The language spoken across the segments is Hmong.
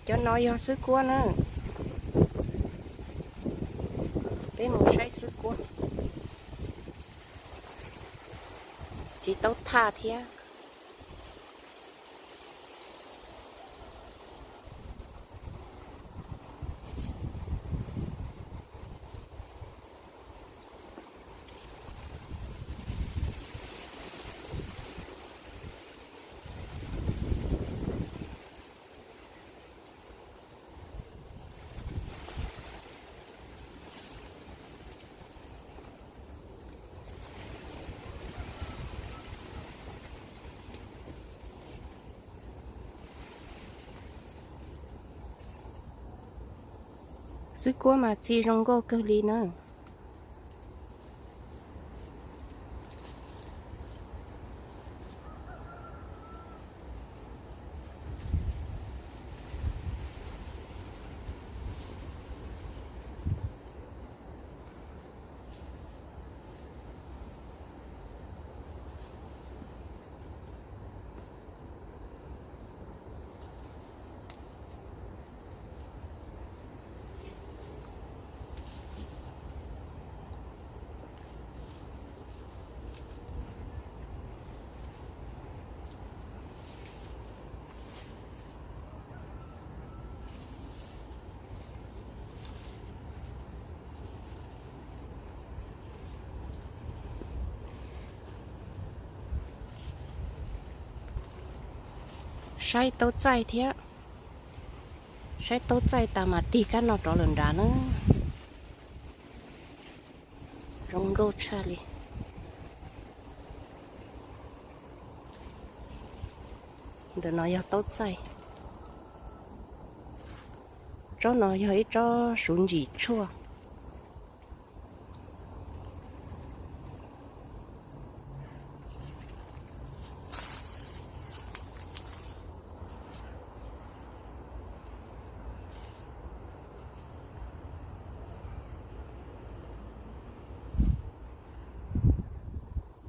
Cov no yog xwb kuab na. Peb mus saib xwb kuab. Txiv taub thaj thiab. Xwb kuab mas txi zoo nkauj kawg li na. Saib taub txaij thiab. Saib taub txaij tas mas tig kab no rov lawm nrad na. Zoo nkauj tshaj li. Ntawm no yog taub txaij. Tsob no yog ib tsob suv ntsim tshuaj.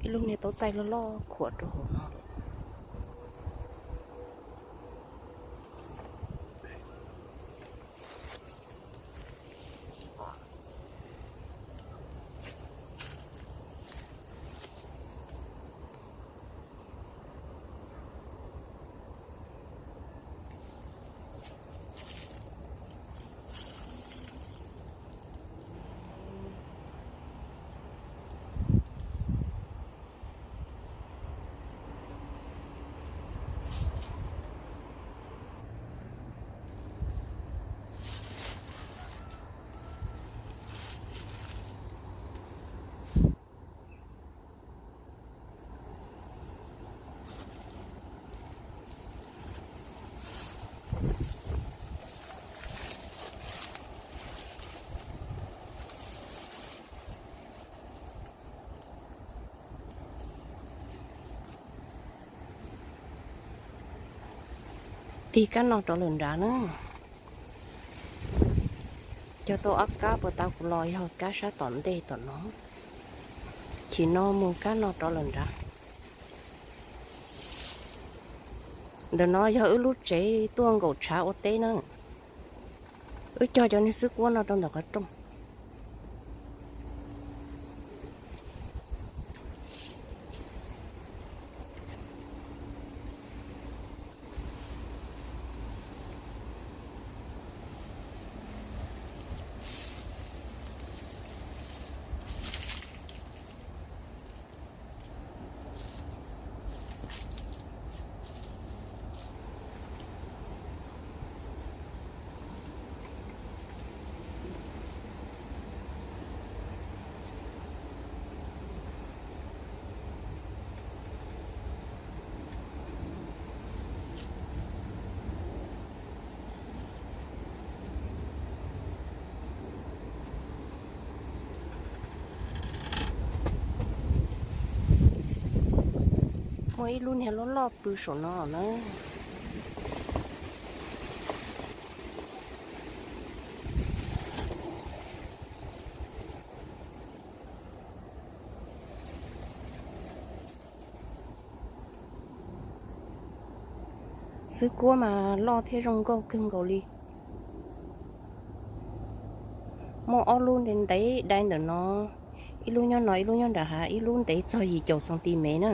Ib lub niag taub txaij loj loj khuam rau hauv no. Tig kab no rov lawm nrad na. Cog tau ob kab puas tau kuv los yog kab sab tom ntej tom no. Chim no mus kab no rov lawm nrad. Ntawm no yog wb lub tsev tuaj nkaum tshav ua teb na. Wb cog cov niag xwb kuab no rau ntawm qhov rooj. Muaj ib lub niag loj loj pw saum no na. Xwb kuab mas loj thiab zoo nkauj kawg nkaus li. Muaj ob lub ntev ntev dai ntawm no, ib lub nyob no ib lub nyob nram hav, ib lub ntev txog yim caum xantimev na.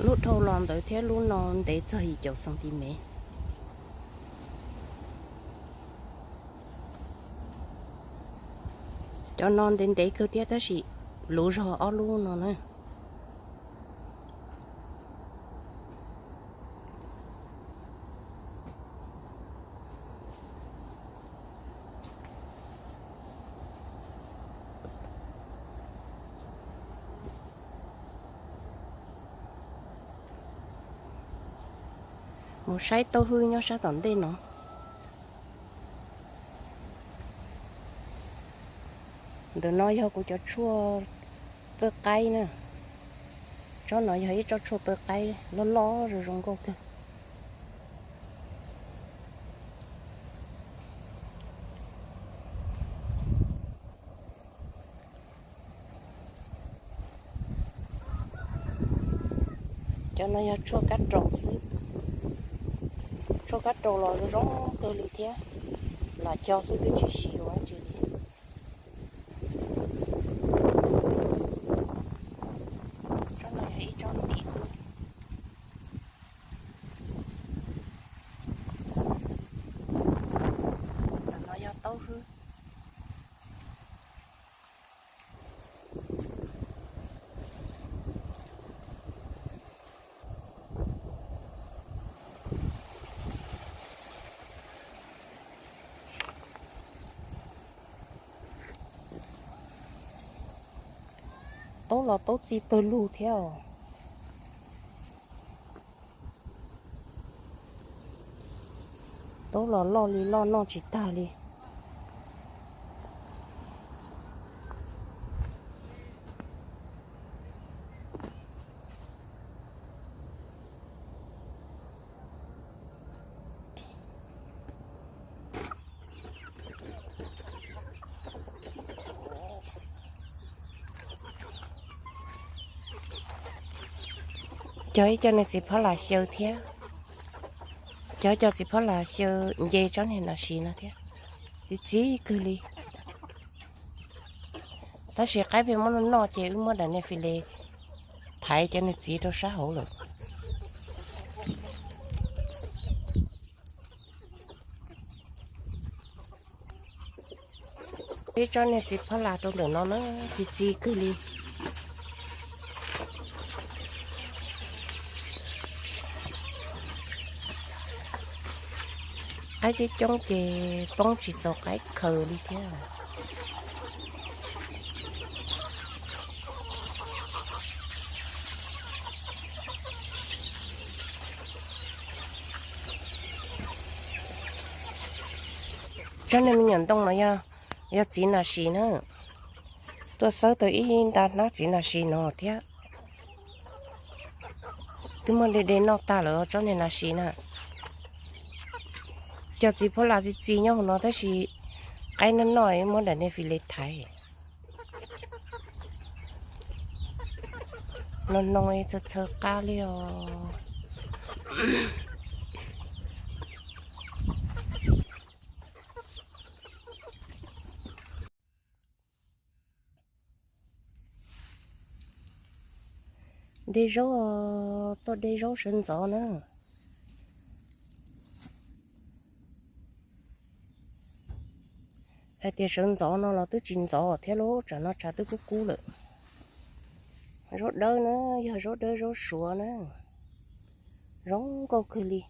Lub dhau los ntawd thiab lub no ntev txog yim caum xantimev. Cov no ntev ntev kawg thiab tab sis luv zog ob lub no na. Mus saib taub hwb nyob sab tom ntej no. Ntawm no yog kuv cov tshuaj pawj qaib na. Tsob no yog ib tsob tshuaj pawj qaib loj loj zoo zoo nkauj kawg. Cov no yog tshuaj kab raus xwb. Tshuaj kab raus los zoo zoo kawg li thiab. Los cog xwb twb tsis siv ua dab tsi li. Tsob no yog ib tsob ntim. Ntawm no yog taub hwb. Taub los taub txi pawg lug thiab os. Taub los loj li loj noj tsis tag li. Cog ib co niag txiv phab las xyaw thiab. Cog ib co txiv phab las xyaw nce tsob niag nas sis no thiab. Txi txiv kawg li. Tab sis qaib peb muab noj noj ces wb muab daim niag fis les thaiv cov niag txiv rau sab hauv lawm. Ib tsob niag txiv phab las rau ntawm no na, txi txiv kawg li. Qaib coob coob ces poob tsis txaus qaib khaws li thiab. Tsob niag me nyuam ntoo no yog, yog txiv nas sis na. Tuaj xawb tau ib nta hnab txiv nas sis no thiab. Twb muab de de noj tag lawm tsob niag nas sis na. Cov txiv phab las txi txiv nyob hauv no tab sis qaib noj noj muab daim niag fis les thaiv. No no txhawv txhawv qab li os. De zaub, tuaj de zaub sawv ntxov na. Hais tias sawv ntxov no los twb tsis ntxov thiab lauj, tsam no tshav twb kub kub lawm. Zaub dawb na, yog zaub dawb zaub suav na, zoo nkauj kawg li.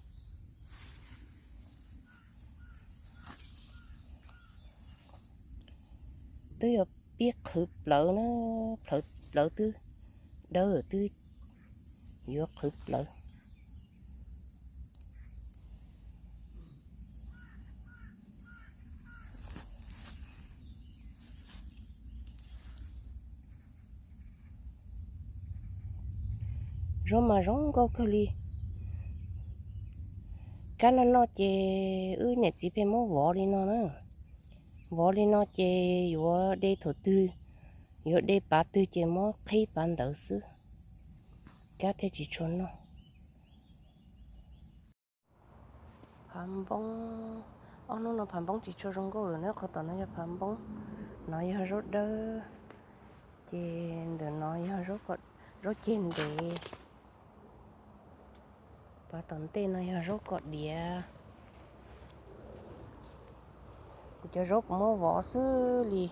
Twb yuav pib qhwv plawv na, plawv twb dawb twb yuav qhwv plawv. Zaub mas zoo nkauj kawg li. Kab no noj ces wb niam txiv pheej muab vov li no na. Vov li no ces yuav de thaum twg, yuav de pav twg ces muab qhib pav ntawd xwb, kab thiaj tsis tshua noj. Phav npoob, ob hnub no phav npoob tsis tshua zoo nkauj lawm na. Qhov tom no yog phav npoob, no yog zaub dawb, ces ntawm no yog zaub ceg ntev. Pov tom ntej no yog zaub kom diav. Kuv cov zaub kuv muab vov xwb li.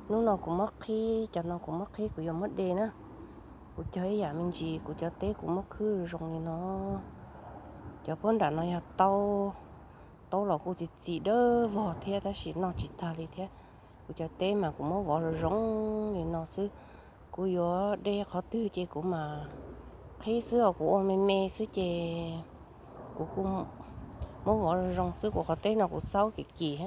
Hnub no kuv muab qhib, cov no kuv muab qhib kuv yuav muab de na. Kuv cog ib yam me ntsis, kuv cov teb kuv muab khwb zoo li no. Cov puag nram no yog taub, taub los kuj txi txiv dawb vog thiab tab sis noj tsis tag li thiab. Kuv cov teb mas kuv muab vov zoo zoo li no xwb. Kuv yuav de qhov twg ces kuv mam qhib xwb os, kuv ua me me xwb ces kuv kuj muab vov zoo zoo xwb. Kuv qhov teb no kuv xaub kim kim thiab.